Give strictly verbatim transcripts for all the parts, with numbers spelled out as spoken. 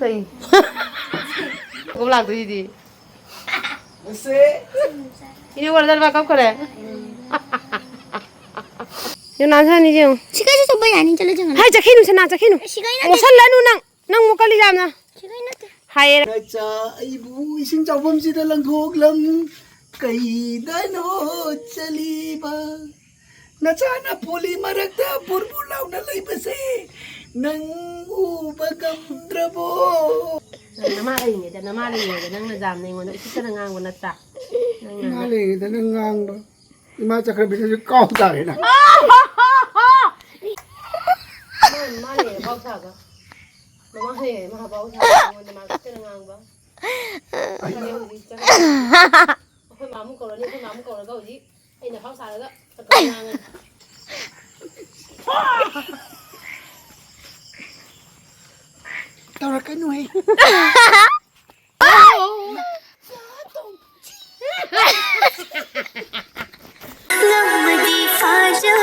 ꯀꯩ? ꯀꯣꯝ ꯂꯥꯛꯇꯣꯏꯁꯤꯗꯤ꯫ ꯃꯁꯦ꯫ ꯏꯅꯦ ꯋꯥꯔꯗ ꯂꯨꯄꯥ ꯀꯞꯈꯔꯦ꯫ ꯌꯦꯡꯉꯨ, ꯅꯥꯟꯊꯅꯤ ꯌꯦꯡꯉꯨ꯫ ꯁꯤ ꯀꯩꯁꯨ ꯆꯠꯄ ꯌꯥꯅꯤ, ꯆꯠꯂꯣ ꯆꯪꯉꯅꯤ꯫ ꯍꯥꯏ, ꯆꯠꯈꯤꯅꯨ, ꯁꯅꯥ, ꯆꯠꯈꯤꯅꯨ꯫ ꯁꯤ ꯀꯩ ꯅꯠꯇꯦ꯫ ꯃꯣꯠꯁꯜꯂꯅꯨ ꯅꯪ꯫ ꯅꯪ ꯃꯨꯛꯀꯜꯂꯤ ꯌꯥꯝꯅ꯫ ꯁꯤ ꯀꯩ ꯅꯠꯇꯦ꯫ ꯍꯥꯏꯌꯦ꯫ ꯅꯆꯥ ꯑꯩꯕꯨ ꯏꯁꯤꯡ ꯆꯥꯎꯐꯝꯁꯤꯗ ꯂꯪꯊꯣꯛꯂꯝ ꯀꯩꯗꯅꯣ ꯆꯠꯂꯤꯕ? ꯅꯆꯥꯅ ꯄꯣꯂꯤ ꯃꯔꯛꯇ ꯕꯨꯔꯕꯨꯔ ꯂꯥꯎꯅ ꯂꯩꯕꯁꯦ ꯅꯪ ꯎꯕ ꯉꯝꯗ꯭ꯔꯕꯣ? ꯅꯪ ꯅꯃꯥ ꯂꯩꯔꯤꯉꯩꯗ, ꯅꯃꯥ ꯂꯩꯔꯤꯉꯩꯗ ꯅꯪꯅ ꯖꯥꯝꯅ ꯑꯩꯉꯣꯟꯗ ꯎꯁꯤꯠꯇꯅ ꯉꯥꯡꯕ ꯅꯠꯇ꯭ꯔꯥ? ꯅꯪꯅ ꯏꯃꯥ ꯂꯩꯔꯤꯉꯩꯗ ꯅꯪ ꯉꯥꯡꯕ꯫ ꯏꯃꯥ ꯆꯠꯈ꯭ꯔꯕꯅꯤꯅ ꯀꯥꯎ ꯇꯥꯔꯦꯅ꯫ ꯃꯥ, ꯃꯥ ꯂꯩꯔꯦ ꯐꯥꯎ ꯁꯥꯕ꯫ ꯃꯃꯥ ꯂꯩꯔꯦ ꯃꯥ ꯐꯥꯎ ꯁꯥꯕ꯫ ꯑꯩꯉꯣꯟꯗ ꯃꯥ ꯎꯁꯤꯠꯇꯅ ꯉꯥꯡꯕ꯫ ꯆꯠꯈ꯭ꯔꯦ ꯍꯧꯖꯤꯛ, ꯆꯠꯈ꯭ꯔꯦ꯫ ꯑꯩꯈꯣꯏ ꯃꯥꯃꯨꯛ ꯀꯧꯔꯅꯤ, ꯑꯩꯈꯣꯏ ꯃꯥꯃꯨꯛ ꯀꯧꯔꯒ ꯍꯧꯖꯤꯛ ꯑꯩꯅ ꯐꯥꯎ ꯁꯥꯔꯒ ꯆꯠꯈ꯭ꯔꯦ ꯉꯥꯡꯉꯅꯤ꯫ ꯇꯧꯔꯛꯀꯅꯨꯍꯦ꯫ ꯉꯝꯃꯗꯤ ꯐꯥꯖꯧ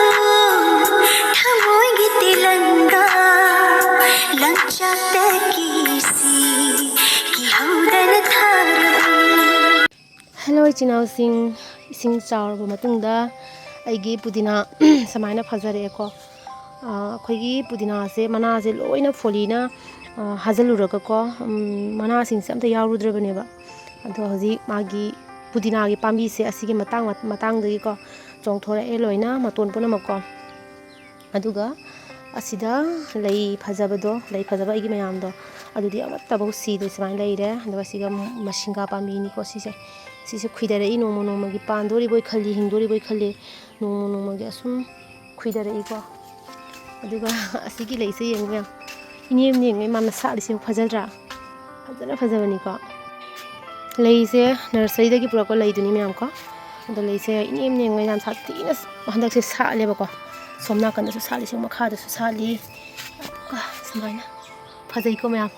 ꯊꯃꯣꯏꯒꯤ ꯇꯦꯂꯪꯒꯥ, ꯂꯪꯆꯥꯛꯇ ꯀꯤꯁꯤ ꯀꯤꯍꯧꯗꯅ ꯊꯥꯔꯕꯅꯤ꯫ ꯍꯦꯜꯂꯣ ꯏꯆꯤꯟ ꯏꯅꯥꯎꯁꯤꯡ, ꯏꯁꯤꯡ ꯆꯥꯎꯔꯕ ꯃꯇꯨꯡꯗ ꯑꯩꯒꯤ ꯄꯨꯗꯤꯅꯥ ꯁꯨꯃꯥꯏꯅ ꯐꯖꯔꯛꯑꯦꯀꯣ꯫ ꯑꯥ, ꯑꯩꯈꯣꯏꯒꯤ ꯄꯨꯗꯤꯅꯥꯁꯦ, ꯃꯅꯥꯁꯦ ꯂꯣꯏꯅ ꯐꯣꯂꯤꯅ, ꯑꯥ, ꯍꯥꯖꯤꯜꯂꯨꯔꯒꯀꯣ, ꯎꯝ, ꯃꯅꯥꯁꯤꯡꯁꯦ ꯑꯝꯇ ꯌꯥꯎꯔꯨꯗ꯭ꯔꯕꯅꯦꯕ꯫ ꯑꯗꯣ ꯍꯧꯖꯤꯛ ꯃꯥꯒꯤ ꯄꯨꯗꯤꯅꯥꯒꯤ ꯄꯥꯝꯕꯤꯁꯦ ꯑꯁꯤꯒꯤ ꯃꯇꯥꯡ, ꯃꯇꯥꯡꯗꯒꯤꯀꯣ ꯆꯣꯡꯊꯣꯔꯛꯑꯦ ꯂꯣꯏꯅ, ꯃꯇꯣꯟ ꯄꯨꯝꯅꯃꯛꯀꯣ꯫ ꯑꯗꯨꯒ ꯑꯁꯤꯗ ꯂꯩ ꯐꯖꯕꯗꯣ, ꯂꯩ ꯐꯖꯕ ꯑꯩꯒꯤ ꯃꯌꯥꯝꯗꯣ, ꯑꯗꯨꯗꯤ ꯑꯃꯠꯇꯐꯧ ꯁꯤꯗꯦ, ꯁꯨꯃꯥꯏꯅ ꯂꯩꯔꯦ꯫ ꯑꯗꯨꯒ ꯁꯤꯒ ꯃꯁꯤꯡꯒꯥ ꯄꯥꯝꯕꯤꯅꯤꯀꯣ ꯁꯤꯁꯦ꯫ ꯁꯤꯁꯦ ꯈꯨꯏꯗꯔꯛꯏ, ꯅꯣꯡꯃ ꯅꯣꯡꯃꯒꯤ ꯄꯥꯟꯗꯣꯔꯤꯕꯣꯏ ꯈꯜꯂꯤ, ꯍꯤꯡꯗꯣꯔꯤꯕꯣꯏ ꯈꯜꯂꯤ, ꯅꯣꯡꯃ ꯅꯣꯡꯃꯒꯤ ꯑꯁꯨꯝ ꯈꯨꯏꯗꯔꯛꯏꯀꯣ꯫ ꯑꯗꯨꯒ ꯑꯁꯤꯒꯤ ꯂꯩꯁꯦ ꯌꯦꯡꯉꯨ ꯃꯌꯥꯝ, ꯏꯅꯦꯝ ꯅꯦꯝꯉꯩ ꯃꯥꯅ ꯁꯥꯠꯂꯤꯁꯦ ꯐꯖꯗ꯭ꯔꯥ? ꯐꯖꯅ ꯐꯖꯕꯅꯤꯀꯣ꯫ ꯂꯩꯁꯦ ꯅꯔꯁꯔꯤꯗꯒꯤ ꯄꯨꯔꯛꯄ ꯂꯩꯗꯨꯅꯤ ꯃꯌꯥꯝ ꯀꯣ꯫ ꯑꯗꯣ ꯂꯩꯁꯦ ꯏꯅꯦꯝ ꯅꯦꯝꯉꯩ ꯌꯥꯝ ꯁꯥꯊꯤꯅ ꯍꯟꯗꯛꯁꯦ ꯁꯥꯠꯂꯦꯕꯀꯣ꯫ ꯁꯣꯝ ꯅꯥꯀꯟꯗꯁꯨ ꯁꯥꯠꯂꯤ, ꯁꯤ ꯃꯈꯥꯗꯁꯨ ꯁꯥꯠꯂꯤ꯫ ꯑꯗꯨꯒ ꯁꯨꯃꯥꯏꯅ ꯐꯖꯩꯀꯣ ꯃꯌꯥꯝ꯫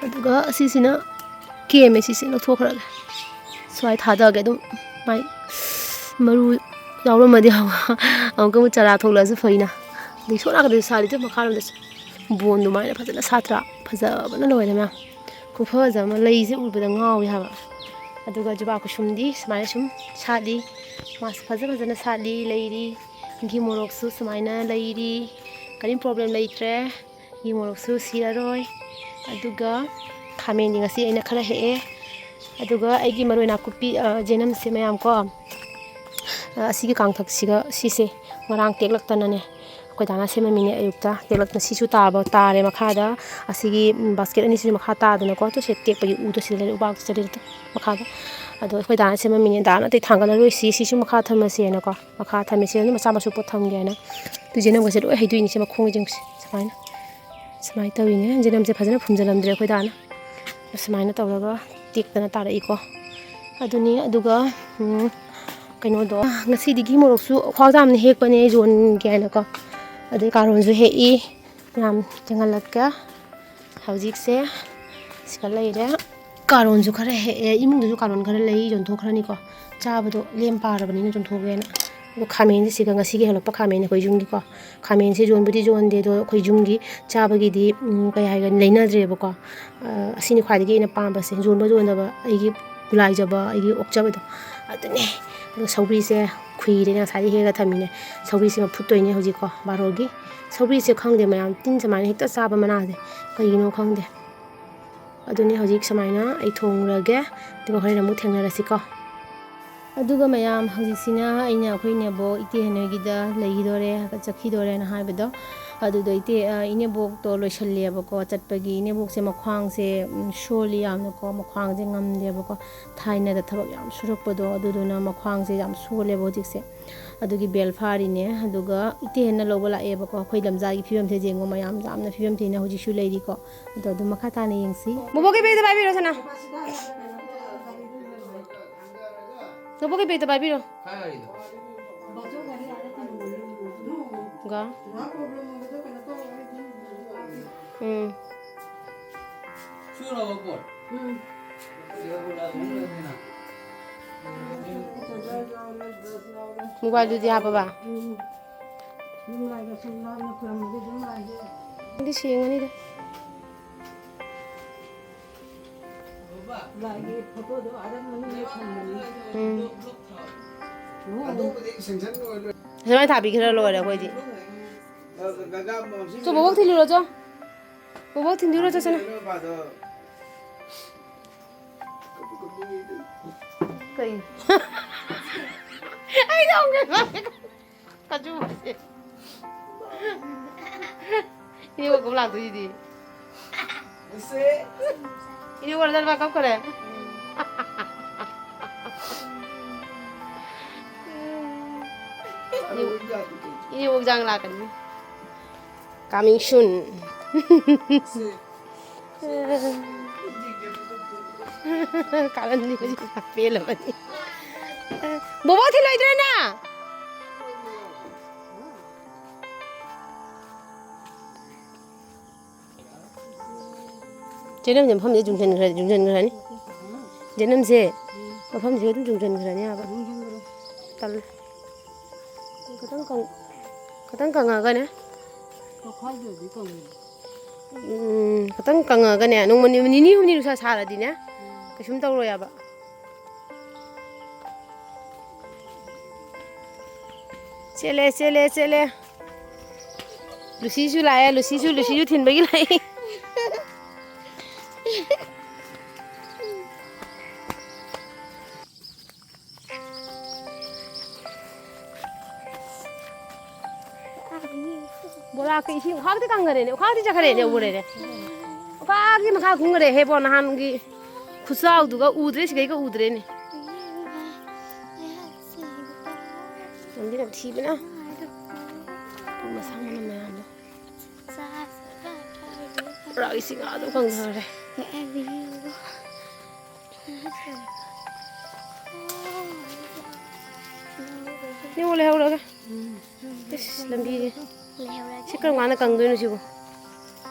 ꯑꯗꯨꯒ ꯑꯁꯤꯁꯤꯅ ꯀꯦꯝꯃꯦ, ꯁꯤꯁꯦ ꯂꯧꯊꯣꯛꯈ꯭ꯔꯒꯦ꯫ ꯁ꯭ꯋꯥꯏ ꯊꯥꯗꯒꯦ ꯑꯗꯨꯝ꯫ ꯃꯥꯏ ꯃꯔꯨ ꯌꯥꯎꯔꯝꯃꯗꯤ ꯍꯥꯎꯕ꯫ ꯑꯃꯨꯛꯀ ꯑꯃꯨꯛ ꯆꯔꯥ ꯊꯣꯛꯂꯛꯑꯁꯨ ꯐꯩꯅ꯫ ꯑꯗꯩ ꯁꯣꯝ ꯅꯥꯀꯟꯗꯁꯨ ꯁꯥꯠꯂꯤ, ꯑꯗꯨ ꯃꯈꯥꯔꯣꯝꯗꯁꯨ꯫ ꯕꯣꯟ ꯑꯗꯨꯃꯥꯏꯅ ꯐꯖꯅ ꯁꯥꯠꯇ꯭ꯔꯥ? ꯐꯖꯕꯅ ꯂꯣꯏꯔꯦ ꯃꯌꯥꯝ꯫ ꯈꯨꯐꯖ ꯑꯃ, ꯂꯩꯁꯦ ꯎꯕꯗ ꯉꯥꯎꯏ ꯍꯥꯏꯕ꯫ ꯑꯗꯨꯒ ꯖꯨꯕꯥ ꯀꯨꯁꯨꯝꯗꯤ ꯁꯨꯃꯥꯏꯅ ꯁꯨꯝ ꯁꯥꯠꯂꯤ꯫ ꯃꯥꯁꯦ ꯐꯖ ꯐꯖꯅ ꯁꯥꯠꯂꯤ, ꯂꯩꯔꯤ꯫ ꯘꯤ ꯃꯣꯔꯣꯛꯁꯨ ꯁꯨꯃꯥꯏꯅ ꯂꯩꯔꯤ꯫ ꯀꯔꯤꯝ ꯄ꯭ꯔꯣꯕ꯭ꯂꯦꯝ ꯂꯩꯇ꯭ꯔꯦ꯫ ꯘꯤ ꯃꯣꯔꯣꯛꯁꯨ ꯁꯤꯔꯔꯣꯏ꯫ ꯑꯗꯨꯒ ꯈꯥꯃꯦꯟꯗꯤ ꯉꯁꯤ ꯑꯩꯅ ꯈꯔ ꯍꯦꯛꯑꯦ꯫ ꯑꯗꯨꯒ ꯑꯩꯒꯤ ꯃꯔꯣꯏ ꯅꯥꯀꯨꯞꯄꯤ, ꯑ, ꯖꯦꯅꯝꯁꯦ ꯃꯌꯥꯝ ꯀꯣ, ꯑ, ꯑꯁꯤꯒꯤ ꯀꯥꯡꯊꯛꯁꯤꯒ ꯁꯤꯁꯦ ꯉꯔꯥꯡ ꯇꯦꯛꯂꯛꯇꯅꯅꯦ, ꯑꯩꯈꯣꯏ ꯗꯥꯅ ꯁꯦꯝꯃꯝꯃꯤꯅꯦ ꯑꯌꯨꯛꯇ꯫ ꯇꯦꯛꯂꯛꯇꯅ ꯁꯤꯁꯨ ꯇꯥꯕ, ꯇꯥꯔꯦ ꯃꯈꯥꯗ꯫ ꯑꯁꯤꯒꯤ, ꯎꯝ, ꯕꯥꯁꯀꯦꯠ ꯑꯅꯤꯁꯤꯁꯨ ꯃꯈꯥ ꯇꯥꯗꯅꯀꯣ, ꯇꯨ ꯁꯦ ꯇꯦꯛꯄꯒꯤ ꯎꯗꯣ ꯁꯤꯗ ꯂꯩꯔꯦ, ꯎꯕꯥꯛꯇ ꯆꯠꯂꯦ ꯃꯈꯥꯗ꯫ ꯑꯗꯣ ꯑꯩꯈꯣꯏ ꯗꯥꯅ ꯁꯦꯝꯃꯝꯃꯤꯅꯦ꯫ ꯗꯥꯅ ꯑꯇꯩ ꯊꯥꯡꯒꯠꯂꯔꯣꯏꯁꯤ, ꯁꯤꯁꯨ ꯃꯈꯥ ꯊꯝꯃꯁꯦꯅꯀꯣ꯫ ꯃꯈꯥ ꯊꯝꯃꯦ꯫ ꯁꯤꯗ ꯃꯆꯥ ꯃꯁꯨ ꯄꯣꯠ ꯊꯝꯒꯦ ꯍꯥꯏꯅ꯫ ꯑꯗꯨ ꯖꯦꯅꯝꯒꯁꯦ ꯂꯣꯏ ꯍꯩꯗꯣꯛꯏꯅꯦ ꯁꯤ ꯃꯈꯣꯡꯁꯤꯡꯁꯦ ꯁꯨꯃꯥꯏꯅ꯫ ꯁꯨꯃꯥꯏꯅ ꯇꯧꯔꯤꯅꯦ꯫ ꯖꯦꯅꯝꯁꯦ ꯐꯖꯅ ꯐꯨꯝꯖꯤꯜꯂꯝꯗ꯭ꯔꯦ ꯑꯩꯈꯣꯏ ꯗꯥꯅ꯫ ꯁꯨꯃꯥꯏꯅ ꯇꯧꯔꯒ ꯇꯦꯛꯇꯅ ꯇꯥꯔꯛꯏꯀꯣ꯫ ꯑꯗꯨꯅꯤ꯫ ꯑꯗꯨꯒ, ꯎꯝ, ꯀꯩꯅꯣꯗꯣ, ꯉꯁꯤꯗꯤ ꯘꯤ ꯃꯣꯔꯣꯛꯁꯨ ꯈ꯭ꯋꯥꯎ ꯌꯥꯝꯅ ꯍꯦꯛꯄꯅꯦ, ꯌꯣꯟꯒꯦ ꯍꯥꯏꯅꯀꯣ꯫ ꯑꯗꯩ ꯀꯥꯔꯣꯟꯁꯨ ꯍꯦꯛꯏ꯫ ꯌꯥꯝ ꯌꯦꯡꯍꯜꯂꯛꯀꯦ꯫ ꯍꯧꯖꯤꯛꯁꯦ ꯁꯤꯗ ꯂꯩꯔꯦ꯫ ꯀꯥꯔꯣꯟꯁꯨ ꯈꯔ ꯍꯦꯛꯑꯦ꯫ ꯏꯃꯨꯡꯗꯁꯨ ꯀꯥꯔꯣꯟ ꯈꯔ ꯂꯩ, ꯌꯣꯟꯊꯣꯛꯈ꯭ꯔꯅꯤꯀꯣ꯫ ꯆꯥꯕꯗꯣ ꯂꯦꯝ ꯄꯥꯔꯕꯅꯤꯅ ꯌꯣꯟꯊꯣꯛꯑꯒꯦꯅ꯫ ꯑꯗꯣ ꯈꯥꯃꯦꯟꯁꯦ ꯁꯤꯒ ꯉꯁꯤꯒꯤ ꯍꯦꯛꯂꯛꯄ ꯈꯥꯃꯦꯟ ꯑꯩꯈꯣꯏ ꯌꯨꯝꯒꯤꯀꯣ꯫ ꯈꯥꯃꯦꯟꯁꯦ ꯌꯣꯟꯕꯨꯗꯤ ꯌꯣꯟꯗꯦ, ꯑꯗꯣ ꯑꯩꯈꯣꯏ ꯌꯨꯝꯒꯤ ꯆꯥꯕꯒꯤꯗꯤ, ꯎꯝ, ꯀꯩ ꯍꯥꯏꯒꯅꯤ, ꯂꯩꯅꯗ꯭ꯔꯦꯕꯀꯣ꯫ ꯑ, ꯑꯁꯤꯅꯤ ꯈ꯭ꯋꯥꯏꯗꯒꯤ ꯑꯩꯅ ꯄꯥꯝꯕꯁꯦ꯫ ꯌꯣꯟꯕ ꯌꯣꯟꯗꯕ ꯑꯩꯒꯤ ꯈꯨꯂꯥꯏꯖꯕ, ꯑꯩꯒꯤ ꯑꯣꯛꯆꯕꯗꯣ ꯑꯗꯨꯅꯦ꯫ ꯑꯗꯣ ꯁꯧꯒ꯭ꯔꯤꯁꯦ ꯈꯨꯏꯔꯦ, ꯉꯁꯥꯏꯗꯤ ꯍꯦꯛꯑꯒ ꯊꯝꯃꯤꯅꯦ꯫ ꯁꯧꯒ꯭ꯔꯤꯁꯤꯃ ꯐꯨꯠꯇꯣꯏꯅꯦ ꯍꯧꯖꯤꯛꯀꯣ, ꯕꯥꯔꯣꯒꯤ꯫ ꯁꯧꯒ꯭ꯔꯤꯁꯦ ꯈꯪꯗꯦ ꯃꯌꯥꯝ, ꯇꯤꯟ ꯁꯨꯃꯥꯏꯅ ꯍꯦꯛꯇ ꯆꯥꯕ ꯃꯅꯥꯁꯦ, ꯀꯩꯒꯤꯅꯣ ꯈꯪꯗꯦ꯫ ꯑꯗꯨꯅꯤ ꯍꯧꯖꯤꯛ ꯁꯨꯃꯥꯏꯅ ꯑꯩ ꯊꯣꯡꯉꯨꯔꯒꯦ, ꯑꯗꯨꯒ ꯍꯣꯔꯦꯟ ꯑꯃꯨꯛ ꯊꯦꯡꯅꯔꯁꯤꯀꯣ꯫ ꯑꯗꯨꯒ ꯃꯌꯥꯝ, ꯍꯧꯖꯤꯛꯁꯤꯅ ꯑꯩꯅ ꯑꯩꯈꯣꯏ ꯏꯅꯦꯕꯣꯛ ꯏꯇꯦ ꯍꯦꯟꯅꯣꯏꯒꯤꯗ ꯂꯩꯈꯤꯗꯣꯔꯦ, ꯆꯠꯈꯤꯗꯣꯔꯦꯅ ꯍꯥꯏꯕꯗꯣ, ꯑꯗꯨꯗꯣ ꯏꯇꯦ, ꯑ, ꯏꯅꯦꯕꯣꯛꯇꯣ ꯂꯣꯏꯁꯜꯂꯦꯕꯀꯣ ꯆꯠꯄꯒꯤ꯫ ꯏꯅꯦꯕꯣꯛꯁꯦ ꯃꯈ꯭ꯋꯥꯡꯁꯦ, ꯎꯝ, ꯁꯣꯜꯂꯤ ꯌꯥꯝꯅꯀꯣ, ꯃꯈ꯭ꯋꯥꯡꯁꯦ ꯉꯝꯗꯦꯕꯀꯣ꯫ ꯊꯥꯏꯅꯗ ꯊꯕꯛ ꯌꯥꯝ ꯁꯨꯔꯛꯄꯗꯣ, ꯑꯗꯨꯗꯨꯅ ꯃꯈ꯭ꯋꯥꯡꯁꯦ ꯌꯥꯝ ꯁꯣꯜꯂꯦꯕ ꯍꯧꯖꯤꯛꯁꯦ꯫ ꯑꯗꯨꯒꯤ ꯕꯦꯜ ꯐꯥꯔꯤꯅꯦ꯫ ꯑꯗꯨꯒ ꯏꯇꯦ ꯍꯦꯟꯅ ꯂꯧꯕ ꯂꯥꯛꯑꯦꯕꯀꯣ꯫ ꯑꯩꯈꯣꯏ ꯂꯝꯖꯥꯒꯤ ꯐꯤꯕꯝꯁꯦ ꯌꯦꯡꯉꯣ ꯃꯌꯥꯝ, ꯌꯥꯝꯅ ꯐꯤꯕꯝ ꯊꯤꯅ ꯍꯧꯖꯤꯛꯁꯨ ꯂꯩꯔꯤꯀꯣ꯫ ꯑꯗꯣ ꯑꯗꯨꯝ ꯃꯈꯥ ꯇꯥꯅ ꯌꯦꯡꯁꯤ꯫ ꯕꯣꯕꯣꯛꯀꯤ ꯕꯦꯒꯇ ꯄꯥꯏꯕꯤꯔꯣ, ꯁꯅꯥ꯫ ꯕꯣꯕꯣꯛꯀꯤ ꯕꯦꯒꯇ ꯄꯥꯏꯕꯤꯔꯣ꯫ ꯒ꯫ ꯎꯝ꯫ ꯃꯣꯕꯥꯏꯜꯗꯨꯗꯤ ꯍꯥꯞꯄꯕ? ꯎꯝ꯫ ꯌꯨꯝ ꯂꯥꯏꯗ ꯁꯨꯝ ꯂꯥꯞꯅ ꯈꯨꯔꯨꯝꯕꯗꯤ ꯑꯗꯨꯝ ꯂꯥꯏꯁꯦ ꯅꯪꯗꯤ ꯁꯦꯡꯉꯅꯤꯗ꯫ ꯂꯥꯏꯒꯤ ꯐꯣꯇꯣꯗꯣ ꯑꯔꯪꯕ ꯃꯅꯨꯡꯗ ꯊꯝꯕꯅꯤ꯫ ꯎꯝ꯫ ꯑꯗꯨꯕꯨꯗꯤ ꯁꯦꯡꯁꯟ ꯂꯣꯏꯔꯦ꯫ ꯁꯨꯃꯥꯏꯅ ꯊꯥꯕꯤꯈ꯭ꯔ ꯂꯣꯏꯔꯦ ꯑꯩꯈꯣꯏꯗꯤ꯫ ꯆꯣ, ꯕꯣꯕꯣꯛ ꯊꯤꯜꯂꯨꯔꯣ, ꯆꯣ꯫ ꯕꯣꯕꯣꯛ ꯊꯤꯟꯕꯤꯔꯨꯔꯣ, ꯆꯠꯁꯤꯅ꯫ ꯀꯩ? ꯑꯩ ꯇꯧꯒꯦ꯫ ꯀꯖꯨ꯫ ꯏꯅꯦ ꯀꯧ ꯂꯥꯛꯇꯣꯏꯁꯤꯗꯤ꯫ ꯏꯅꯦ ꯋꯥꯔꯗ ꯃꯥ ꯀꯞꯈ꯭ꯔꯦ꯫ ꯏꯅꯦ ꯑꯣꯛꯖꯥꯡ ꯂꯥꯛꯀꯅꯤ꯫ Coming soon. ꯀꯥꯔꯟꯗꯤ ꯍꯧꯖꯤꯛ ꯄꯦꯜꯂꯕꯅꯤ꯫ ꯕꯣꯕꯣ ꯊꯤꯜꯂꯣꯏꯗ꯭ꯔꯣ ꯅꯪ? ꯆꯦꯅꯝꯁꯦ ꯃꯐꯝꯁꯦ ꯌꯨꯡꯁꯟꯈ꯭ꯔ-, ꯌꯨꯡꯁꯟꯈ꯭ꯔꯅꯤ꯫ ꯆꯦꯅꯝꯁꯦ ꯃꯐꯝꯁꯤꯒ ꯑꯗꯨꯝ ꯌꯨꯡꯁꯟꯈ꯭ꯔꯅꯤ ꯍꯥꯏꯕ꯫ ꯇꯜꯂꯦ꯫ ꯈꯤꯇꯪ ꯀꯪ-, ꯈꯤꯇꯪ ꯀꯪꯉꯒꯅꯦ꯫ ꯎꯝ, ꯈꯤꯇꯪ ꯀꯪꯉꯒꯅꯦ, ꯅꯣꯡꯃ ꯅꯤ-, ꯅꯤꯅꯤ ꯍꯨꯝꯅꯤ ꯅꯨꯡꯁꯥ ꯁꯥꯔꯗꯤꯅꯦ, ꯀꯩꯁꯨꯝ ꯇꯧꯔꯣꯏ ꯍꯥꯏꯕ꯫ ꯆꯦꯜꯂꯦ, ꯆꯦꯜꯂꯦ, ꯆꯦꯜꯂꯦ꯫ ꯂꯨꯁꯤꯁꯨ ꯂꯥꯛꯑꯦ, ꯂꯨꯁꯤꯁꯨ, ꯂꯨꯁꯤꯁꯨ ꯊꯤꯟꯕꯒꯤ ꯂꯥꯛꯏ꯫ ꯕꯣꯔꯥ ꯀꯩ ꯏꯁꯤꯡ ꯎꯈꯥꯛꯇꯤ ꯀꯪꯈꯔꯦꯅꯦ, ꯎꯈꯥꯛꯇꯤ ꯆꯠꯈ꯭ꯔꯦꯅꯦ, ꯎꯔꯦꯅꯦ꯫ ꯎꯈꯥꯛꯀꯤ ꯃꯈꯥ ꯀꯨꯝꯈꯔꯦ ꯍꯦꯕꯣ, ꯅꯍꯥꯟꯒꯤ ꯈꯨꯆꯥꯎꯗꯨꯒ ꯎꯗ꯭ꯔꯦ, ꯁꯤꯈꯩꯒ ꯎꯗ꯭ꯔꯦꯅꯦ꯫ ꯅꯝꯗꯤ ꯅꯝꯊꯤꯕꯅ꯫ ꯃꯁꯥ ꯃꯅꯝ ꯃꯌꯥꯝꯗꯣ꯫ ꯄꯨꯔꯥ ꯏꯁꯤꯡ ꯑꯥꯗ ꯀꯪꯊꯔꯦ꯫ ꯅꯤꯉꯣꯜ ꯂꯩꯍꯧꯔꯒ꯫ ꯏꯁ, ꯂꯝꯕꯤꯁꯦ꯫ ꯁꯤ ꯀꯔꯝ ꯀꯥꯟꯗ ꯀꯪꯗꯣꯏꯅꯣ ꯁꯤꯕꯨ?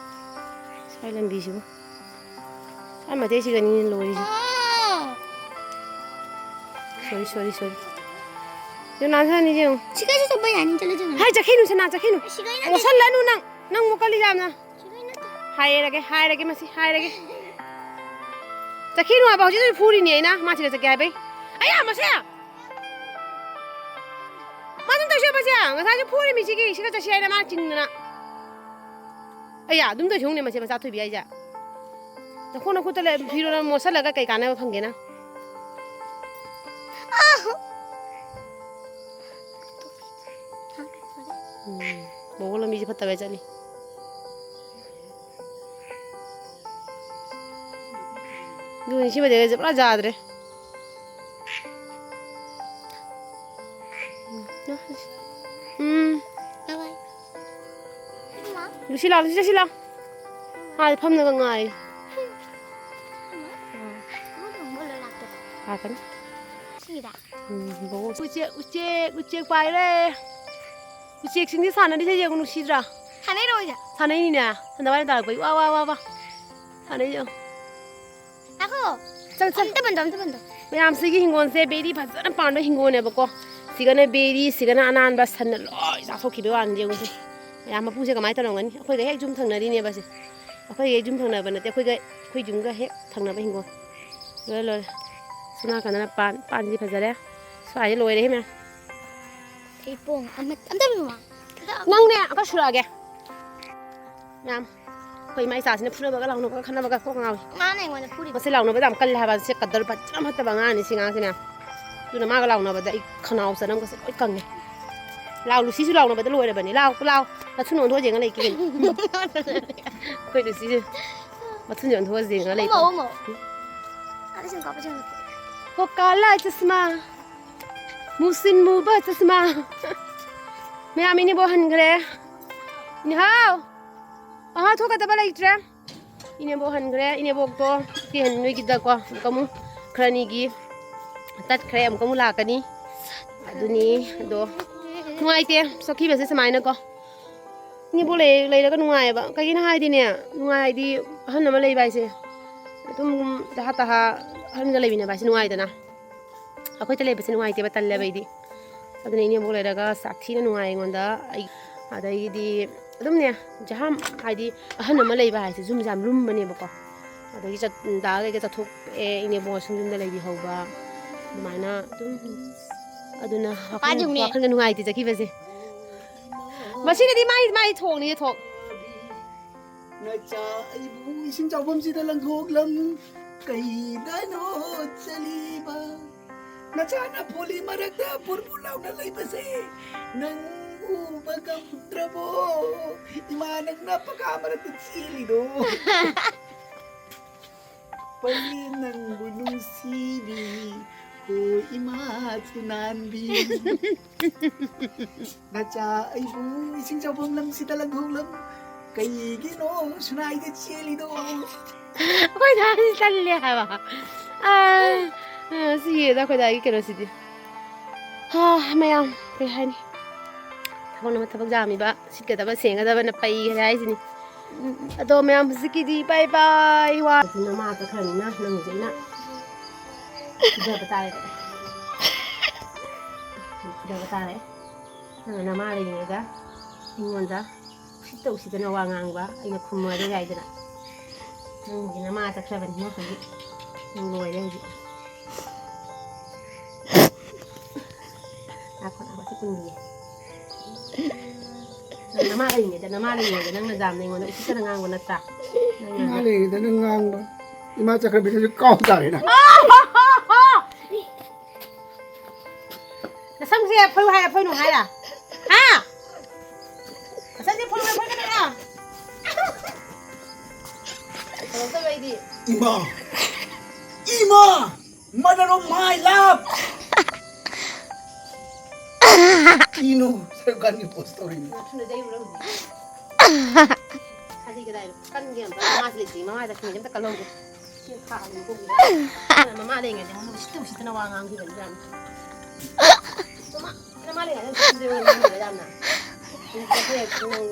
ꯁ꯭ꯋꯥꯏ ꯂꯝꯕꯤꯁꯤꯕꯨ꯫ ꯁ꯭ꯋꯥꯏ ꯃꯇꯦꯛꯁꯤꯒꯅꯤꯅꯦ ꯂꯣꯏꯔꯤꯁꯦ꯫ Sorry, sorry, sorry꯫ ꯌꯦꯡꯉꯨ, ꯅꯥꯟꯊꯔꯅꯤ ꯌꯦꯡꯉꯨ꯫ ꯁꯤ ꯀꯩꯁꯨ ꯆꯠꯄ ꯌꯥꯅꯤ, ꯆꯠꯂꯨ, ꯆꯠꯂꯨ꯫ ꯍꯥꯏ, ꯆꯠꯈꯤꯅꯨ, ꯁꯅꯥ, ꯆꯠꯈꯤꯅꯨ꯫ ꯁꯤ ꯀꯩꯅꯣ? ꯃꯣꯠꯁꯜꯂꯅꯨ ꯅꯪ꯫ ꯅꯪ ꯑꯃꯨꯛ ꯀꯜꯂꯤ ꯌꯥꯝꯅ꯫ ꯁꯤꯗꯩ ꯅꯠꯇꯦ꯫ ꯍꯥꯏꯔꯒꯦ, ꯍꯥꯏꯔꯒꯦ, ꯃꯁꯤ ꯍꯥꯏꯔꯒꯦ꯫ ꯆꯠꯈꯤꯅꯨ ꯍꯥꯏꯕ, ꯍꯧꯖꯤꯛ ꯍꯧꯖꯤꯛ ꯐꯨꯔꯤꯅꯤ ꯑꯩꯅ, ꯃꯥ ꯁꯤꯗ ꯆꯠꯀꯦ ꯍꯥꯏꯕꯩ꯫ ꯑꯌꯥ, ꯃꯁꯦ! ꯃꯥ ꯑꯗꯨꯝ ꯇꯧꯁꯦ, ꯃꯁꯦ! ꯉꯁꯥꯏꯁꯨ ꯐꯨꯔꯤꯃꯤ ꯁꯤꯒꯤ, ꯁꯤꯗ ꯆꯠꯁꯤ ꯍꯥꯏꯅ ꯃꯥ ꯆꯤꯡꯗꯅ꯫ ꯑꯌꯥ, ꯑꯗꯨꯝ ꯇꯧꯁꯤ ꯍꯣꯡꯅꯦ ꯃꯁꯦ, ꯃꯆꯥ ꯊꯣꯏꯕꯤ ꯍꯥꯏꯁꯦ꯫ ꯅꯈꯣꯡ ꯅꯈꯨꯠꯇ ꯂꯩ, ꯐꯤꯔꯣꯜ ꯑꯃ ꯃꯣꯠꯁꯜꯂꯒ ꯀꯩ ꯀꯥꯟꯅꯕ ꯐꯪꯒꯦ ꯅꯪ? ꯎꯝ, ꯕꯣꯕꯣ ꯂꯝꯕꯤꯁꯦ ꯐꯠꯇꯕ ꯆꯠꯂꯤ꯫ ꯑꯗꯨꯅꯤ, ꯁꯤ ꯃꯇꯦꯛꯁꯦ ꯄꯨꯔꯥ ꯌꯥꯗ꯭ꯔꯦ꯫ ꯎꯝ꯫ ꯂꯨꯁꯤ ꯂꯥꯎ, ꯂꯨꯁꯤ ꯆꯠꯁꯤ ꯂꯥꯎ꯫ ꯑꯥꯗ ꯐꯝꯅꯕ ꯉꯥꯏ꯫ ꯂꯥꯛꯀꯅꯤ꯫ ꯎꯝ, ꯕꯣꯕꯣ꯫ ꯎꯆꯦꯛ, ꯎꯆꯦꯛ, ꯎꯆꯦꯛ ꯄꯥꯏꯔꯦ꯫ ꯎꯆꯦꯛꯁꯤꯡꯁꯤ ꯁꯥꯟꯅꯔꯤꯁꯦ ꯌꯦꯡꯉꯨ, ꯅꯨꯡꯁꯤꯗ꯭ꯔꯥ? ꯁꯥꯟꯅꯩꯔꯣ ꯍꯧꯖꯤꯛ? ꯁꯥꯟꯅꯩꯅꯤꯅꯦ꯫ ꯁꯟꯗꯥꯋꯥꯏ ꯇꯥꯔꯛꯄꯩ꯫ ꯋꯥ, ꯋꯥ, ꯋꯥ, ꯋꯥ꯫ ꯁꯥꯟꯅꯩ ꯌꯦꯡꯉꯨ꯫ ꯉꯥꯏꯈꯣ꯫ ꯆꯠ, ꯆꯠ꯫ ꯑꯝꯇ ꯄꯟꯗꯣ, ꯑꯝꯇ ꯄꯟꯗꯣ꯫ ꯃꯌꯥꯝꯁꯤꯒꯤ ꯍꯤꯡꯒꯣꯜꯁꯦ ꯕꯦꯔꯤ ꯐꯖꯅ ꯄꯥꯟꯕ ꯍꯤꯡꯒꯣꯜꯅꯦꯕꯀꯣ꯫ ꯁꯤꯒꯅ ꯕꯦꯔꯤ, ꯁꯤꯒꯅ ꯑꯅꯥꯟꯕ, ꯁꯟꯅ ꯂꯣꯏ ꯆꯥꯊꯣꯛꯈꯤꯕꯩ ꯋꯥꯅꯤ ꯌꯦꯡꯉꯨꯁꯦ꯫ ꯃꯌꯥꯝ ꯃꯄꯨꯁꯦ ꯀꯃꯥꯏꯅ ꯇꯧꯔꯝꯒꯅꯤ? ꯑꯩꯈꯣꯏꯒ ꯍꯦꯛ ꯌꯨꯝ ꯊꯪꯅꯔꯤꯅꯦꯕ ꯁꯦ꯫ ꯑꯩꯈꯣꯏꯒ ꯍꯦꯛ ꯌꯨꯝ ꯊꯪꯅꯕ ꯅꯠꯇꯦ, ꯑꯩꯈꯣꯏꯒ, ꯑꯩꯈꯣꯏ ꯌꯨꯝꯒ ꯍꯦꯛ ꯊꯪꯅꯕ ꯍꯤꯡꯒꯣꯜ꯫ ꯂꯣꯏꯔꯦ, ꯂꯣꯏꯔꯦ꯫ ꯁꯣꯝ ꯅꯥꯀꯟꯗꯅ ꯄꯥꯟ, ꯄꯥꯟꯁꯤꯗꯤ ꯐꯖꯔꯦ꯫ ꯁ꯭ꯋꯥꯏꯁꯦ ꯂꯣꯏꯔꯦꯍꯦ ꯃꯌꯥꯝ꯫ ꯍꯩꯕꯣꯡ ꯑꯃ, ꯑꯝꯇ ꯄꯤꯌꯨ, ꯃꯥ꯫ ꯅꯪꯅꯦ, ꯑꯃꯨꯛꯀ ꯁꯨꯔꯛꯑꯒꯦ꯫ ꯃꯌꯥꯝ, ꯑꯩꯈꯣꯏ ꯏꯃꯥ ꯏꯆꯥꯁꯤꯅ ꯐꯨꯅꯕꯒ ꯂꯥꯎꯅꯕꯒ ꯈꯠꯅꯕꯒ ꯀꯣꯛ ꯉꯥꯎꯏ꯫ ꯃꯥꯅ ꯑꯩꯉꯣꯟꯗ ꯐꯨꯔꯤꯕ꯫ ꯃꯁꯤ ꯂꯥꯎꯅꯕꯗ ꯌꯥꯝ ꯀꯜꯂꯦ ꯍꯥꯏꯕ, ꯁꯤ ꯀꯗꯔ ꯐꯖꯅ ꯐꯠꯇꯕ ꯑꯉꯥꯡꯅꯤ ꯁꯤ ꯑꯉꯥꯡꯁꯤꯅ꯫ ꯑꯗꯨꯅ ꯃꯥꯒ ꯂꯥꯎꯅꯕꯗ ꯑꯩ ꯈꯅꯥꯎ ꯆꯅꯝꯒꯁꯦ ꯂꯣꯏ ꯀꯪꯉꯦ꯫ ꯂꯥꯎ, ꯂꯨꯁꯤꯁꯨ ꯂꯥꯎꯅꯕꯗ ꯂꯣꯏꯔꯕꯅꯤ꯫ ꯂꯥꯎ, ꯂꯥꯎ꯫ ꯅꯊꯨꯟ ꯑꯣꯟꯊꯣꯛꯑ ꯌꯦꯡꯉ ꯂꯩ ꯀꯩꯅꯣ꯫ ꯑꯩꯈꯣꯏ ꯂꯨꯁꯤꯁꯦ ꯃꯊꯨꯟꯁꯦ ꯑꯣꯟꯊꯣꯛꯑ ꯌꯦꯡꯉ ꯂꯩ꯫ ꯎꯃ, ꯎꯃ꯫ ꯑꯗ ꯁꯨꯝ ꯀꯥꯞꯄ ꯆꯪꯉꯛꯀꯦ꯫ ꯍꯣ ꯀꯥꯂꯥ ꯆꯁꯃꯥ꯫ ꯃꯨꯁꯤꯟ ꯃꯨꯕ ꯆꯁꯃꯥ꯫ ꯃꯌꯥꯝ ꯏꯅꯦꯕꯣꯛ ꯍꯟꯈ꯭ꯔꯦ꯫ ꯏꯅꯦ ꯍꯥꯎ꯫ ꯑꯍꯥ, ꯊꯣꯛꯀꯗꯕ ꯂꯩꯇ꯭ꯔꯦ꯫ ꯏꯅꯦꯕꯣꯛ ꯍꯟꯈ꯭ꯔꯦ꯫ ꯏꯅꯦꯕꯣꯛꯇꯣ ꯁꯤ ꯍꯟ ꯅꯣꯏꯒꯤꯗꯀꯣ ꯑꯃꯨꯛꯀ ꯑꯃꯨꯛ ꯈꯔ ꯑꯅꯤꯒꯤ ꯇꯠꯈ꯭ꯔꯦ, ꯑꯃꯨꯛꯀ ꯑꯃꯨꯛ ꯂꯥꯛꯀꯅꯤ꯫ ꯑꯗꯨꯅꯤ, ꯑꯗꯣ ꯅꯨꯡꯉꯥꯏꯇꯦ ꯆꯠꯈꯤꯕꯁꯦ ꯁꯨꯃꯥꯏꯅꯀꯣ꯫ ꯏꯅꯦꯕꯣꯛ ꯂꯩ-, ꯂꯩꯔꯒ ꯅꯨꯡꯉꯥꯏꯌꯦꯕ꯫ ꯀꯩꯒꯤꯅꯣ ꯍꯥꯏꯗꯤꯅꯦ, ꯅꯨꯡꯉꯥꯏ ꯍꯥꯏꯗꯤ ꯑꯍꯟ ꯑꯃ ꯂꯩꯕ ꯍꯥꯏꯁꯦ ꯑꯗꯨꯝ ꯇꯍꯥ ꯇꯍꯥ ꯑꯍꯟꯒ ꯂꯩꯃꯤꯟꯅꯕ ꯍꯥꯏꯁꯦ ꯅꯨꯡꯉꯥꯏꯗꯅ꯫ ꯑꯩꯈꯣꯏꯗ ꯂꯩꯕꯁꯦ ꯅꯨꯡꯉꯥꯏꯇꯦꯕ, ꯇꯜꯂꯦꯕ ꯑꯩꯗꯤ꯫ ꯑꯗꯨꯅ ꯏꯅꯦꯕꯣꯛ ꯂꯩꯔꯒ ꯆꯥꯛ ꯊꯤꯅ ꯅꯨꯡꯉꯥꯏ ꯑꯩꯉꯣꯟꯗ꯫ ꯑꯩ, ꯑꯗꯒꯤꯗꯤ ꯑꯗꯨꯝꯅꯦ, ꯖꯍꯥꯝ ꯍꯥꯏꯗꯤ ꯑꯍꯟ ꯑꯃ ꯂꯩꯕ ꯍꯥꯏꯁꯦ ꯌꯨꯝꯁꯦ ꯌꯥꯝ ꯂꯨꯝꯕꯅꯦꯕꯀꯣ꯫ ꯑꯗꯒꯤ ꯆꯠ-, ꯗꯥ ꯀꯩꯀꯥ ꯆꯠꯊꯣꯛꯑꯦ, ꯏꯅꯦꯕꯣꯛꯁꯨ ꯌꯨꯝꯗ ꯂꯩꯕꯤꯍꯧꯕ꯫ ꯑꯗꯨꯃꯥꯏꯅ ꯑꯗꯨꯝ, ꯑꯗꯨꯅ ꯋꯥꯈꯜ, ꯄꯥꯗ꯭ꯔꯤꯕꯅꯦ꯫ ꯋꯥꯈꯜꯒ ꯅꯨꯡꯉꯥꯏꯇꯦ ꯆꯠꯈꯤꯕꯁꯦ꯫ ꯃꯁꯤꯒꯗꯤ ꯃꯥꯏ, ꯃꯥꯏ ꯊꯣꯡꯅꯤꯌꯦ, ꯊꯣꯛ꯫ ꯅꯆꯥ ꯑꯩꯕꯨ ꯏꯁꯤꯡ ꯆꯥꯎꯐꯝꯁꯤꯗ ꯂꯪꯊꯣꯛꯂꯝ꯫ ꯀꯩꯗꯅꯣ ꯆꯠꯂꯤꯕ? ꯅꯆꯥꯅ ꯄꯣꯂꯤ ꯃꯔꯛꯇ ꯄꯨꯔꯕꯨ ꯂꯥꯎꯅ ꯂꯩꯕꯁꯦ ꯅꯪ ꯎꯕ ꯉꯝꯗ꯭ꯔꯕꯣ? ꯏꯃꯥ, ꯅꯪꯅ ꯄꯀꯥ ꯃꯔꯛꯇ ꯆꯦꯜꯂꯤꯗꯣ꯫ ꯄꯜꯂꯤ ꯅꯪꯕꯨ ꯅꯨꯡꯁꯤꯕꯤ, ꯍꯣ ꯏꯃꯥ ꯊꯨꯅꯥꯟꯕꯤ꯫ ꯅꯆꯥ ꯑꯩꯕꯨ ꯏꯁꯤꯡ ꯆꯥꯎꯐꯝ ꯂꯝꯁꯤꯗ ꯂꯪꯊꯣꯛꯂꯝ꯫ ꯀꯩꯒꯤꯅꯣ ꯁꯨꯅꯥꯏꯗ ꯆꯦꯜꯂꯤꯗꯣ? ꯑꯩꯈꯣꯏ ꯗꯥꯁꯤ ꯇꯜꯂꯦ ꯍꯥꯏꯕ꯫ ꯑꯥ, ꯑꯥ, ꯁꯤ ꯌꯦꯡꯉꯨꯗ ꯑꯩꯈꯣꯏ ꯗꯥꯒꯤ ꯀꯩꯅꯣꯁꯤꯗꯤ꯫ ꯍꯥ, ꯃꯌꯥꯝ, ꯀꯩ ꯍꯥꯏꯅꯤ? ꯊꯕꯛꯅ ꯊꯕꯛ ꯌꯥꯝꯃꯤꯕ, ꯁꯤꯠꯀꯗꯕ ꯁꯦꯡꯒꯗꯕꯅ ꯄꯩꯈ꯭ꯔꯦ ꯍꯥꯏꯁꯤꯅꯤ꯫ ꯑꯗꯣ ꯃꯌꯥꯝ, ꯍꯧꯖꯤꯛꯀꯤꯗꯤ bye bye, ꯋꯥ꯫ ꯑꯗꯨꯅ ꯃꯥ ꯆꯠꯈ꯭ꯔꯅꯤꯅ ꯅꯪ ꯍꯧꯖꯤꯛ ꯑꯩꯅ ꯐꯨꯊꯕ ꯇꯥꯔꯦꯗꯅ꯫ ꯐꯨꯊꯕ ꯇꯥꯔꯦ꯫ ꯅꯪꯅ ꯅꯃꯥ ꯂꯩꯔꯤꯉꯩꯗ ꯑꯩꯉꯣꯟꯗ ꯎꯁꯤꯠꯇ ꯎꯁꯤꯠꯇꯅ ꯋꯥ ꯉꯥꯡꯕ, ꯑꯩꯅ ꯈꯨꯝꯃꯔꯣꯏ ꯍꯥꯏꯗꯅ꯫ ꯅꯪꯒꯤ ꯅꯃꯥ ꯆꯠꯈ꯭ꯔꯕꯅꯤꯅ ꯍꯧꯖꯤꯛ ꯅꯪ ꯂꯣꯏꯔꯦ ꯍꯧꯖꯤꯛ꯫ ꯉꯥꯏꯈꯣ, ꯉꯥꯏꯈꯣ, ꯁꯤ ꯄꯨꯟꯕꯤꯒꯦ꯫ ꯅꯪ ꯅꯃꯥ ꯂꯩꯔꯤꯉꯩꯗ, ꯅꯃꯥ ꯂꯩꯔꯤꯉꯩꯗ ꯅꯪꯅ ꯖꯥꯝꯅ ꯑꯩꯉꯣꯟꯗ ꯎꯁꯤꯠꯇꯅ ꯉꯥꯡꯕ ꯅꯠꯇ꯭ꯔꯥ? ꯅꯪꯅ ꯏꯃꯥ ꯂꯩꯔꯤꯉꯩꯗ ꯅꯪ ꯉꯥꯡꯕ, ꯏꯃꯥ ꯆꯠꯈ꯭ꯔꯕꯤꯗꯁꯨ ꯀꯥꯎ ꯇꯥꯔꯦꯅ꯫ ꯅꯁꯝꯁꯦ ꯐꯣꯏꯌꯨ ꯍꯥꯏꯔ ꯐꯣꯏꯅꯨ ꯍꯥꯏꯔ? ꯍꯥ? ꯅꯁꯝꯁꯦ ꯐꯣꯏꯌꯨ ꯍꯥꯏꯔ ꯐꯣꯏꯒꯅꯨ ꯍꯥꯏꯔ? ꯇꯧꯔꯛꯇꯕ ꯑꯩꯗꯤ꯫ ꯏꯃꯥ! ꯏꯃꯥ! Mother of my love! ꯀꯤꯅꯣ ꯁꯔꯨꯛ ꯈꯥꯟꯒꯤ ꯄꯣꯁ ꯇꯧꯔꯤꯅꯤ꯫ ꯅꯊꯨꯟꯗ ꯌꯩꯔꯨꯔ ꯍꯧꯖꯤꯛ꯫ ꯈꯥꯖꯤ ꯀꯗꯥꯏꯗ ꯀꯟꯒꯦ ꯑꯝꯇ? ꯃꯃꯥꯁꯤ ꯂꯩꯇꯦ, ꯃꯃꯥꯗ ꯈꯤꯡꯉꯦ ꯑꯝꯇ ꯀꯜꯍꯧꯒꯦ꯫ ꯁꯤ ꯈꯥꯛꯑꯒꯦ ꯃꯀꯣꯛꯁꯤꯗ꯫ ꯃꯃꯥ ꯂꯩꯔꯤꯉꯩꯗ ꯃꯉꯣꯟꯗ ꯎꯁꯤꯠꯇ ꯎꯁꯤꯠꯇꯅ ꯋꯥ ꯉꯥꯡꯈꯤꯕꯅꯤ ꯌꯥꯝꯅ꯫ ꯃꯃꯥ, ꯃꯃꯥ ꯂꯩꯔꯤꯉꯩꯗ ꯎꯁꯤꯠꯇ ꯎꯁꯤꯠꯇꯅ ꯋꯥ ꯉꯥꯡꯈꯤꯕꯅꯤ ꯌꯥꯝꯅ꯫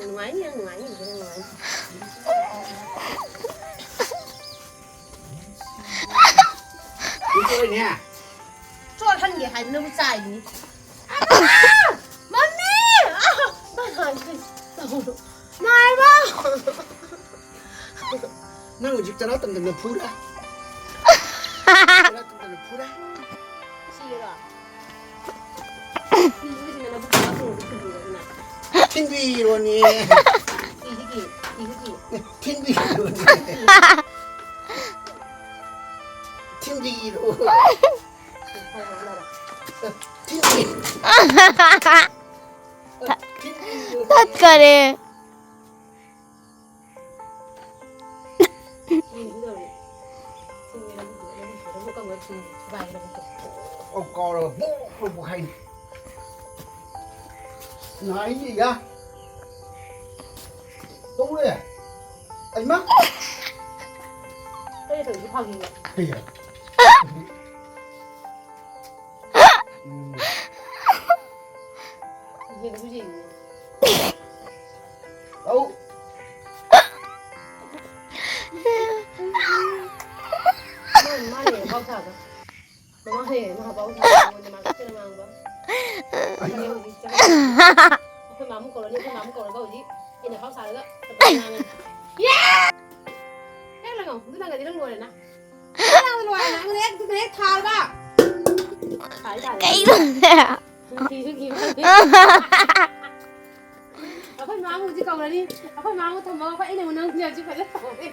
ꯅꯨꯡꯉꯥꯏꯅꯤ, ꯌꯥꯝ ꯅꯨꯡꯉꯥꯏꯅꯤ, ꯍꯧꯖꯤꯛ ꯅꯨꯡꯉꯥꯏꯅꯤ꯫ ꯆꯣꯠꯍꯟꯒꯦ ꯍꯥꯏꯗꯅꯕꯨ ꯆꯥꯏꯅꯤ꯫ ꯃꯃꯤ! ꯑꯥ! ꯃꯃꯤ! ꯅꯥꯏꯕ! ꯅꯪ ꯍꯧꯖꯤꯛ ꯆꯔꯥ ꯇꯝꯗꯅ ꯐꯨꯔꯦ꯫ ꯆꯔꯥ ꯇꯝꯗꯅ ꯐꯨꯔꯦ꯫ ꯁꯤꯔꯣ? ꯊꯤꯟꯕꯤꯔꯣꯅꯦ꯫ ꯊꯤꯟꯕꯤꯔꯣꯅꯦ꯫ ꯊꯤꯟꯕꯤꯔꯣ꯫ ꯊꯤꯟꯕꯤꯔꯣ꯫ ꯊꯤꯟꯕꯤꯔꯣ꯫ ꯇꯠꯈꯔꯦ꯫ ꯑꯧ, ꯀꯥꯎꯔꯒ ꯕꯣꯛ ꯕꯣꯛ ꯕꯣꯛ ꯍꯥꯏꯅꯤ꯫ ꯅꯥꯏꯅꯦ ꯌꯥ꯫ ꯇꯧꯔꯦ꯫ ꯑꯩꯃ꯫ ꯑꯩꯅ ꯇꯧꯔꯤꯁꯦ ꯐꯥꯒꯤꯅꯦ꯫ ꯀꯩ ꯍꯥꯏ? ꯎꯝ꯫ ꯌꯦꯡꯁꯨ ꯌꯦꯡꯉꯤ꯫ ꯑꯧ꯫ ꯃꯥꯅ, ꯃꯥꯅ ꯍꯦꯟꯅ ꯐꯥꯎ ꯁꯥꯕ꯫ ꯃꯃꯥ ꯍꯦꯟꯅ ꯃꯥ ꯐꯥꯎ ꯁꯥꯕ꯫ ꯑꯩꯉꯣꯟꯗ ꯃꯥ ꯈꯛꯇꯅ ꯉꯥꯡꯕ꯫ ꯑꯩꯅ ꯍꯧꯖꯤꯛ ꯆꯠꯂꯒ ꯑꯩꯈꯣꯏ ꯃꯥꯃꯨ ꯀꯧꯔꯅꯤ, ꯑꯩꯈꯣꯏ ꯃꯥꯃꯨ ꯀꯧꯔꯒ ꯍꯧꯖꯤꯛ ꯑꯩꯅ ꯐꯥꯎ ꯁꯥꯔꯒ ꯉꯥꯡꯉꯅꯤ꯫ ꯌꯦ! ꯍꯦꯛ ꯂꯪꯉꯣ, ꯑꯗꯨ ꯅꯪꯒꯗꯤ ꯅꯪ ꯂꯣꯏꯔꯦꯅ꯫ ꯀꯅꯥꯅ ꯂꯣꯏꯔꯦꯅ? ꯑꯩꯉꯣꯟꯗ ꯍꯦꯛ, ꯑꯗꯨꯗ ꯍꯦꯛ ꯊꯥꯔꯕ? ꯊꯥꯔꯦ, ꯊꯥꯔꯦ꯫ ꯀꯩꯅꯣꯅꯦ? ꯅꯨꯡꯁꯤꯁꯨ ꯀꯤꯕ ꯈꯪꯗꯦ꯫ ꯑꯩꯈꯣꯏ ꯃꯥ ꯑꯃꯨꯛ ꯍꯧꯖꯤꯛ ꯀꯧꯔꯅꯤ꯫ ꯑꯩꯈꯣꯏ ꯃꯥ ꯑꯃꯨꯛ ꯊꯝꯃꯒ ꯑꯩꯈꯣꯏ, ꯑꯩꯅ ꯑꯃꯨꯛ ꯅꯪꯁꯦ ꯍꯧꯖꯤꯛ ꯐꯖꯅ ꯇꯧꯔꯦ꯫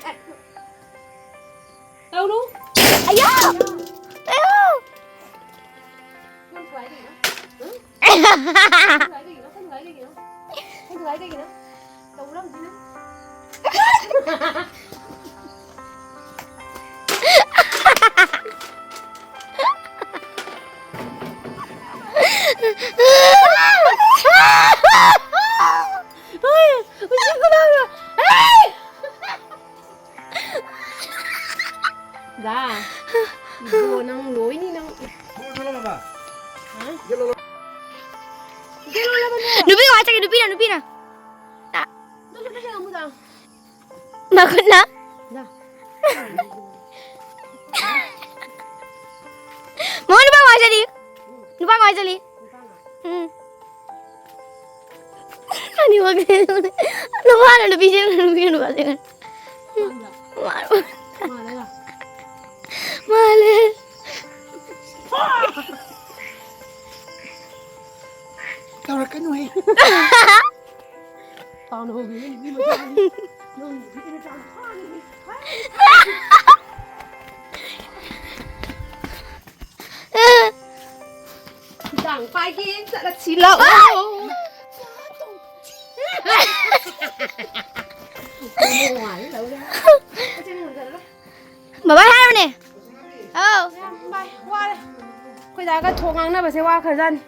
ꯇꯧꯔꯨ꯫ ꯑꯌꯥ! ꯑꯌꯥ! ꯅꯪ ꯊꯨꯒꯥꯏ ꯀꯩꯒꯤꯅꯣ? ꯍꯨꯝ? ꯅꯪ ꯊꯨꯒꯥꯏ ꯀꯩꯒꯤꯅꯣ? ꯅꯪ ꯊꯨꯒꯥꯏ ꯀꯩꯒꯤꯅꯣ? ꯅꯪ ꯊꯨꯒꯥꯏ ꯀꯩꯒꯤꯅꯣ? ꯇꯧꯔꯝꯁꯤꯅ꯫ ꯗꯥ, ꯏꯕꯣ, ꯅꯪ ꯂꯣꯏꯅꯤ ꯅꯪ꯫ ꯍꯥ? ꯅꯨꯄꯤ ꯀꯃꯥꯏ ꯆꯠꯀꯦ? ꯅꯨꯄꯤꯅ, ꯅꯨꯄꯤꯅ꯫ ꯅꯪꯁꯨ ꯈꯔ ꯌꯦꯡꯉꯝꯃꯨꯗ꯫ ꯃꯈꯨꯠꯅ꯫ ꯗꯥ꯫ ꯃꯣꯏ ꯅꯨꯄꯥ ꯀꯃꯥꯏ ꯆꯠꯂꯤ? ꯅꯨꯄꯥ ꯀꯃꯥꯏ ꯆꯠꯂꯤ? ꯎꯝ꯫ ꯑꯅꯤꯃꯛꯁꯦ ꯅꯨꯄꯥꯅ ꯅꯨꯄꯤ ꯆꯦꯟꯈ꯭ꯔꯦ, ꯅꯨꯄꯤꯅ ꯅꯨꯄꯥ ꯆꯦꯟꯈ꯭ꯔꯦ꯫ ꯃꯥꯜꯂꯦ꯫ ꯇꯧꯔꯛꯀꯅꯨꯍꯦ꯫ ꯇꯥꯎꯅ ꯍꯧꯕꯤꯔꯦ, ꯅꯨꯄꯤ ꯃꯆꯥꯅꯤ꯫ ꯅꯪ ꯅꯨꯄꯤ ꯃꯆꯥ ꯐꯥꯅꯤ꯫ ꯍꯤꯗꯥꯛ ꯄꯥꯏꯒꯦ ꯆꯠꯂꯁꯤ ꯂꯥꯛꯑꯣ꯫ ꯕꯕꯥ ꯍꯥꯏꯔꯣꯅꯦ꯫ ꯑꯧ꯫ ꯌꯥꯝ ꯚꯥꯏ, ꯋꯥꯔꯦ꯫ ꯑꯩꯈꯣꯏ ꯗꯥꯒ ꯊꯣꯡ ꯉꯥꯡꯅꯕꯁꯦ ꯋꯥꯈ꯭ꯔꯖꯥꯠꯅꯤ꯫